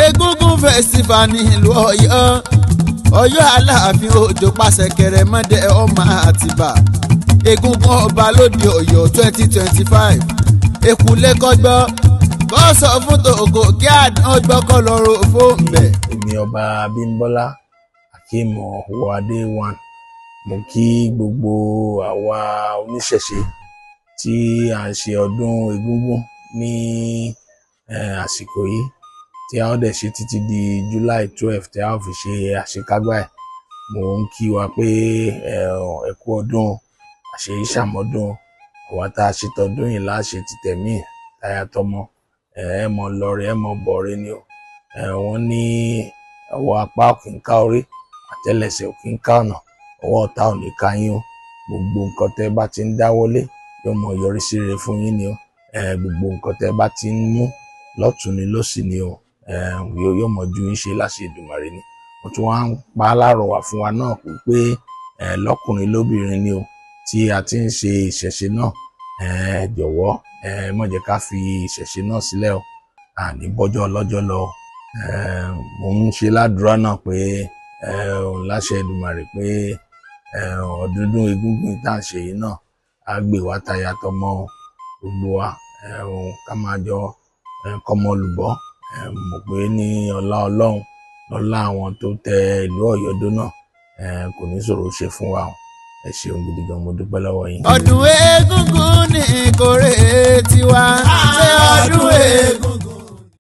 Egúngún festival ní ìlú Ọ̀yọ́, Ọ̀yọ́ Aláàfin Òjò pàṣẹ kẹrẹmọdé ọmọ Àtìbà, Egúngún ọba lóde Ọ̀yọ́ 2025. Èkúlé kọgbọ́ kó sọ fún tòkó kí àdán gbọ́ kọ́ lọ́rọ̀ fóun bẹ̀. Èmi, Ọba Abímbọ́lá Akeem Ọwọ́adé one, mo kí gbogbo àwa oníṣẹ̀ṣe tí à ń ṣe ọdún egúngún ní àsìkò yìí, tí a ó dẹ̀ ṣe títí di July 12, tí a ó fi ṣe àṣekágbá ẹ̀. Mo ń kí wa pé ẹ kú ọdún, àṣeyí ṣàmọ́dún. Àwa tá a ṣe tọdún yìí láṣẹ ti tẹ̀mí táyà tọmọ ẹ mọ lọrẹ, ẹ mọ bọ̀rẹ ni o. Wọ́n ní ọwọ́ apá òkè ń ká orí, àtẹ́lẹsẹ̀ òkè ń ká ọ̀nà, ọwọ́ ọ̀tá ò ní ká yín o. Gbogbo nǹkan tẹ́ bá ti ń dáwọ́lé yóò mọ yọrí sí rere fún yín ni o. Gbogbo nǹkan tẹ́ bá ti ń mú lọ́tùn ni lósì ni o, yóò mọ ju yín ṣe láṣẹ Èdùmàrè ni. Mo tún wá ń pa á lárọ̀wà fún wa náà pé lọ́kùnrin lóbìnrin ni o, tí a ti ń ṣe ìṣẹ̀ṣe náà, jọ̀wọ́, ẹ má jẹ́ ká fi ìṣẹ̀ṣe náà sílẹ̀ o. Àní bọ́jọ́ ọlọ́jọ́ lọ. Mo ń ṣe ládùúrà náà pé láṣẹ Èdùmàrè pé ọdúndún egúngún tá à ń ṣe yìí náà á gbè wá taya tọmọ gbogbo wa, ká máa jọ kọ́mọ olùbọ́. Mọ̀ pé ní ọlá Ọlọ́run, lọ́lá àwọn tó tẹ ìlú Ọ̀yọ́ dó náà, kò ní ṣòro ṣe fún wa o. Ẹ ṣeun gidi gan, mo dúpẹ́ lọ́wọ́ yín. Ọdún egúngún ní ìkórè tiwa, ṣé ọdún egúngún.